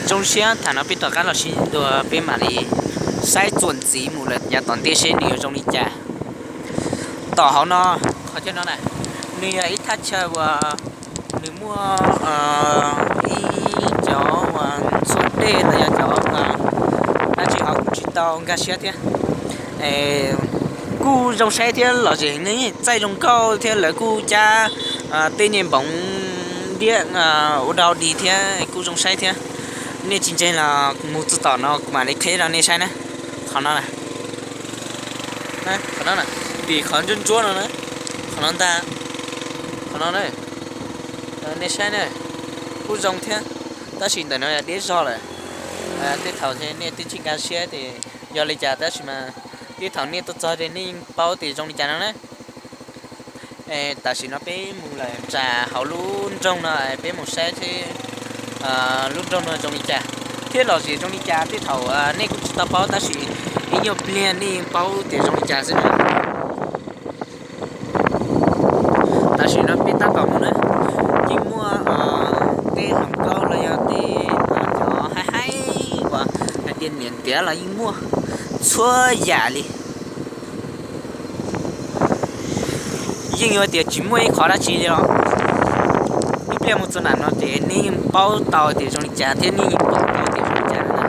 Zoo siab tham no peb rov qab los sib ntua, peb mam li saib txuas ntxiv mus lawm yav tom ntej seb nws yuav zoo li cas. Tom hauv no, qhov chaw no na, nws yog ib thaj chaw uas nws muaj ib cov uas txhua dej los yog cov dab tsi ho kuj tsis tau nkag siab thiab. Kuj zoo saib thiab los zem ne, txaij zoo nkauj thiab lawv kuj cab tej nyuag npoov diab ua dau dig thiab kuj zoo saib thiab. Nej tsis ntseeg los mus txog tom no kuv mam li qhib rau nej saib na. Qhov no na, qhov no na, tim qhov ntsuab ntsuab no na, qhov no ntag, qhov no na, nej saib na, kuj zoo thiab, tab sis ntawm no yog deb zog lawm. Tej thaum nej twb tsis nkag siab tias yog li cas tab sis mas tej thaum nej tuaj txog ces nej yeej paub tias zoo li cas no na. Tam sim no peb mus lawm nram hauv lub nroog no, peb mus saib seb lub nroog no zoo li cas thiab los zem zoo li cas. Tej thaum nej kuj tsis tau paub tab sis ib nyuag pliag nej yeej paub tias zoo li cas xwb na. Tam sim no peb tab tom mus na, yeej muaj tej hluas nkauj los yog tej cov haib haib uas hais tias niam ntiav los yeej muaj txhua yam li. Yeej yuav tias tsis muaj ib qhov dab tsi li los, ib pliag mus txog nram no ces nej yeej paub tau tias zoo li cas thiab nej yeej pom tau tias zoo li cas na.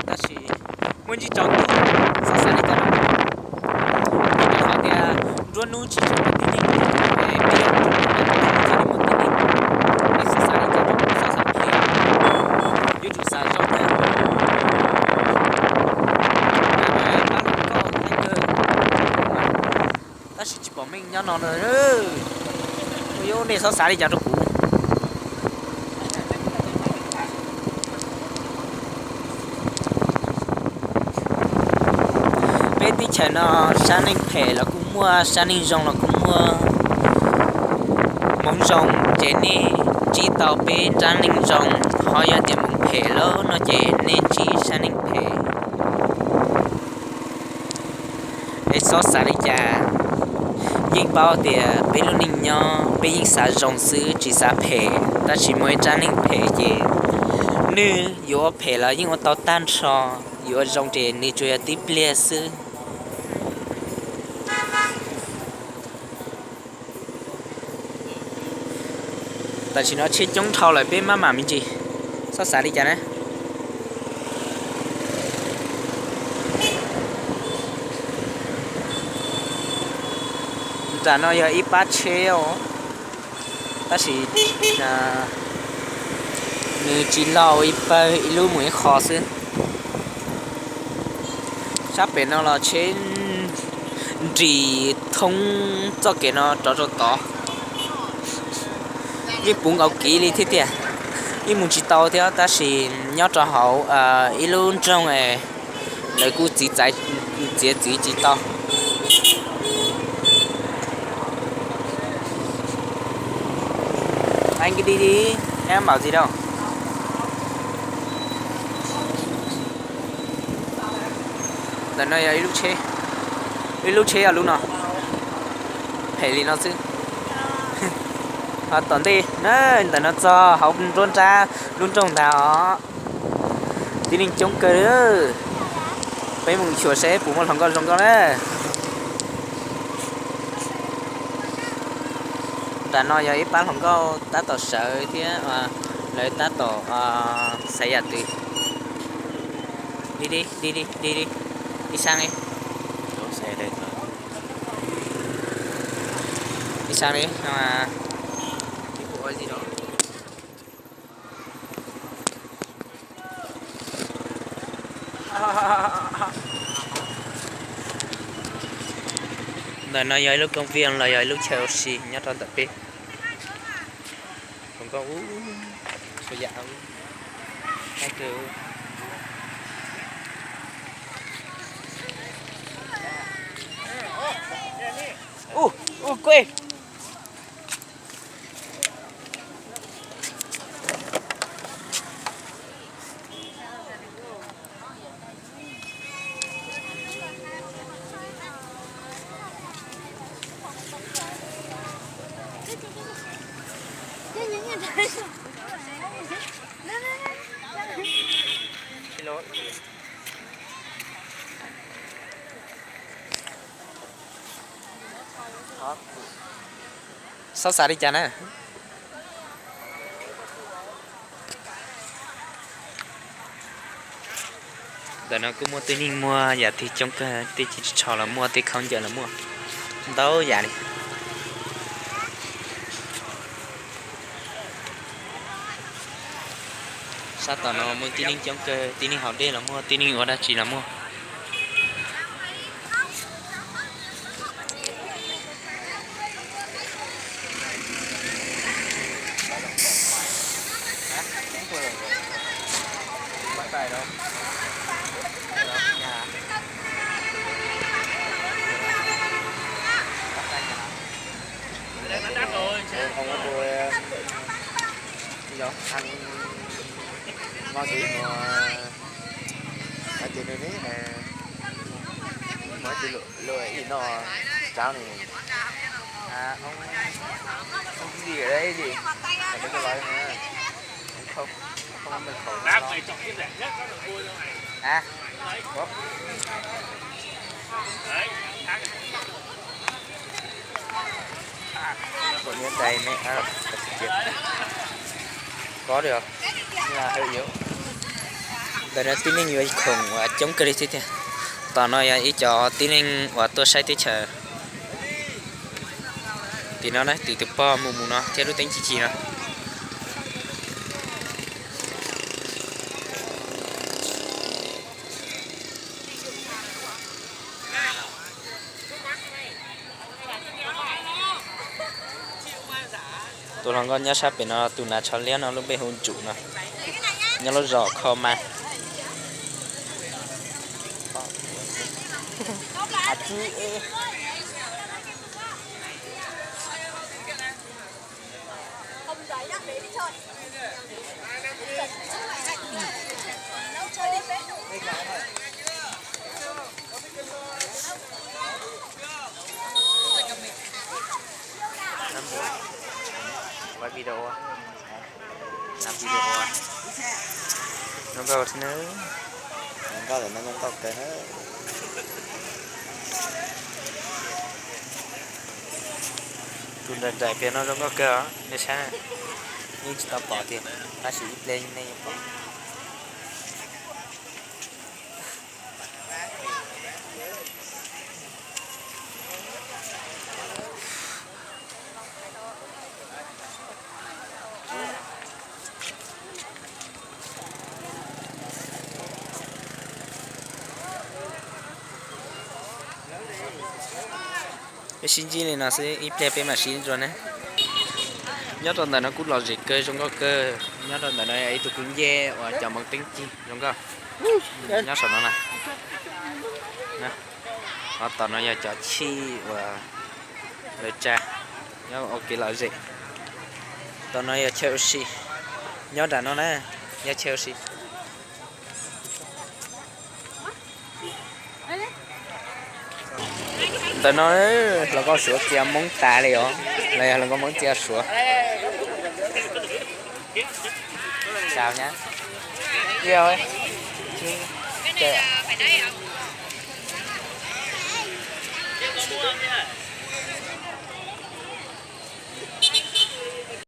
Tab sis muaj ntsis tsaus ntuj, xav xav li cas rau kuv, rau qhov tias nruab hnub tsis tshua muaj tib neeg, peb yog tsis muaj tib neeg, es xav xav li cas rau kuv, xav xav pliag, yuav tsum xav zoo thiab. Tab sis tsis pom meej nyob no na. Ua yuav nej txhob xav li cas rau kuv. Peb teb chaws no sab neeg phem los kuj muaj, sab neeg zoo los kuj muaj. Hmoov zoo ces nej ntsib tau peb sab neeg zoo, ho yog tias hmoov phem lawm no ces nej ntsib sab neeg phem. Es txhob xav li cas, yeej paub tias peb lub neej nyob peb yeej xav zoo xwb tsis xav phem, tab sis muaj ib sab neeg phem ces nws yuav ua phem los yeej ua tau tag nrho, yuav ua zoo ces nws tsuas yog tib pliag xwb. Tam sim no tsheb coob dhau lawm peb maj mam me ntsis, txhob xav li cas na. Nram no yog ib pab tsheb os, tab sis nws tsis laus, ib pawg ib lub mus ib qho xwb. Sab pem no los tsheb nris thoob txoj kev no rov rau tod. Yeej puv nkaus kiv li thiab tiag, yeej mus tsis tau thiab tab sis nyob rau hauv ib lub nroog es lawv kuj txiav txiav txim tsis tau. Anh cứ đi đi, em bảo gì đâu. Ntawm no yog ib lub tsheb, ib lub tsheb yog lub no, phem li no xwb. Ho tom ntej na, ntawm no txog hauv nruab nrab lub nroog ntag os. Tib neeg coob kawg. Peb mus xyuas seb puas muaj hluas nkauj zoo nkauj na. Nram no yog ib pab hluas nkauj tab tom sawv thiab, lawv tab tom xaiv yam twg. Đi đi, đi đi, đi đi. Đi sang đi. Đi sang đi, không à. Ntawm no yog ib lub công viên los yog ib lub chaw ua si nyob rau ntawm peb. Hluas nkauj ub, txhua yam ub. Ub, ub, kuj. Xob xav li cas na? Ntawm no kuj muaj tib neeg muag yam twg coob kawg, tej ci tsho los muaj, tej khaub ncaws los muaj, ntau yam li. Sab tom no muaj tib neeg coob kawg, tib neeg haus dej los muaj, tib neeg ua dab tsi los muaj. Muaj ib no rau ni, li li, Có được. Ntawm no tib neeg yuav khoom uas coob kawg li thiab tiag. Tom no yog ib cov tib neeg uas tuaj saib teb chaws. Tim no na, tim tus pog mus mus no thiab lub teeb ci ci no. Tus hluas nkauj nyob sab pem no, tus hnav tsho liab no lub npe hu Ntsum no, nyob lub zos Kho Ma. Ua video, làm video. Zoo nkauj thiab na. Zoo nkauj lawm no, zoo nkauj kawg na. Tus nraim nraim pem no zoo nkauj kawg os, nej saib. Yeej tsis tau pom tiag, tab sis ib pliag nej yeej pom. Peb sib ntsib li no xwb, ib pliag peb mam sib ntsib dua na. Nyob rau ntawm no kuj lom zem kawg, zoo nkauj kawg. Nyob rau ntawm no yog ib tug kub ncej uas cov hmoov teeb ci zoo nkauj. Nyob saum no na. Ho tom no yog cov chij uas lawv tsa, nyob ua kev lom zem. Tom no yog chaw ua si, nyob nram no na, yog chaw ua si. Ntawm no hluas nkauj Suav txiav Hmoob tas li os, los yog hluas nkauj Hmoob txiav Suav. Chào nhá. Yêu ấy. Chứ.